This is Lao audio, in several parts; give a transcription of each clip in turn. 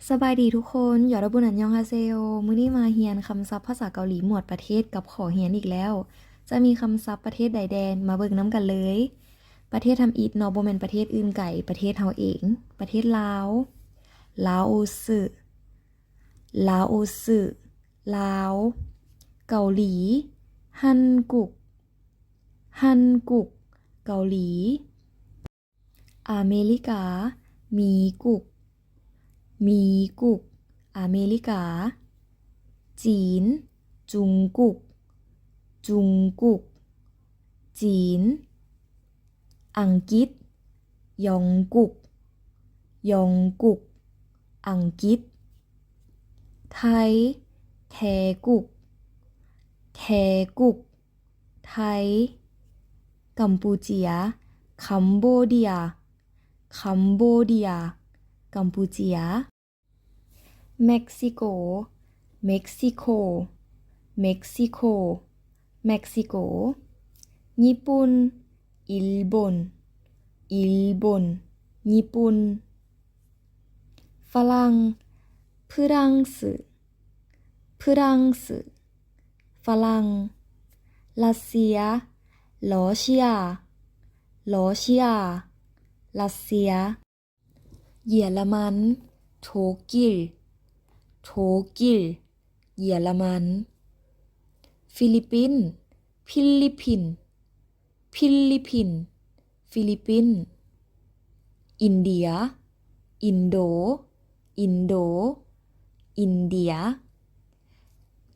ສະບາຍດີທຸກຄົນ, 여러분 안녕하세요. ມື້ນີ້ມາຮຽນຄຳສັບພາສາເກົາຫຼີໝວດປະເທດກັບຂໍຮຽນອີກແລ້ວ. ຈະມີຄຳສັບປະເທດໃດແດ່? ມາເບິ່ງນຳກັນເລີຍ. ປະເທດທຳອິດເນາະ, ບໍ່ແມ່ນປະເທດອື່ນໄກ, ປະເທດເຮົາເອງ, ປະເທດລາວ. 라오스, 라오스, ລາວ. ເກົາຫຼີ, 한국, 한국, ເກົາຫຼີ. ອາເມລິກາ, 미국, 미국, ອາເມລິກາ. ຈີນ, 중국, 중국, ຈີນ. ອັງກິດ, 영국, 영국, ອັງກິດ. ໄທ, 태국, 태국, ໄທ. ກຳປູເຈຍ, 캄ໂບເຈຍ, 캄ໂບເຈຍ, ກຳປູເຈຍ. ເມັກຊິໂກ, 멕ກຊິໂກ, 멕ກຊິໂກ, 멕ກຊິໂກ. ຍີ່ປຸ່ນ, 일본, 일본,ญี่ປຸ່ນ. ຝຣັ່ງ, 프랑스, 프랑스, 프랑스. ລັດເຊຍ, 러시아, 러시아, 러시아. ເຢຍລະມັນ, 독일, 독일, ເຢຍລະມັນ. ຟີລິບປິນ, 필리핀, 필리핀, 필리핀. ອິນເດຍ, 인도, 인도, 인도.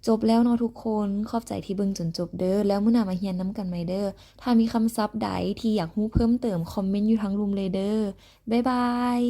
ຈົບແລ້ວເນາະທຸກຄົນ, ຂອບໃຈທີ່ເບິ່ງຈົນຈົບເດີ້. ແລ້ວມື້ໜ້າມາຮຽນນຳກັນໃໝ່ເດີ້. ຖ້າມີຄຳສັບໃດທີ່ຢາກຮູ້ເພີ່ມເຕີມ, ຄອມເມັນຢູ່ທາງລຸ່ມເລີຍເດີ້. ບາຍບາຍ.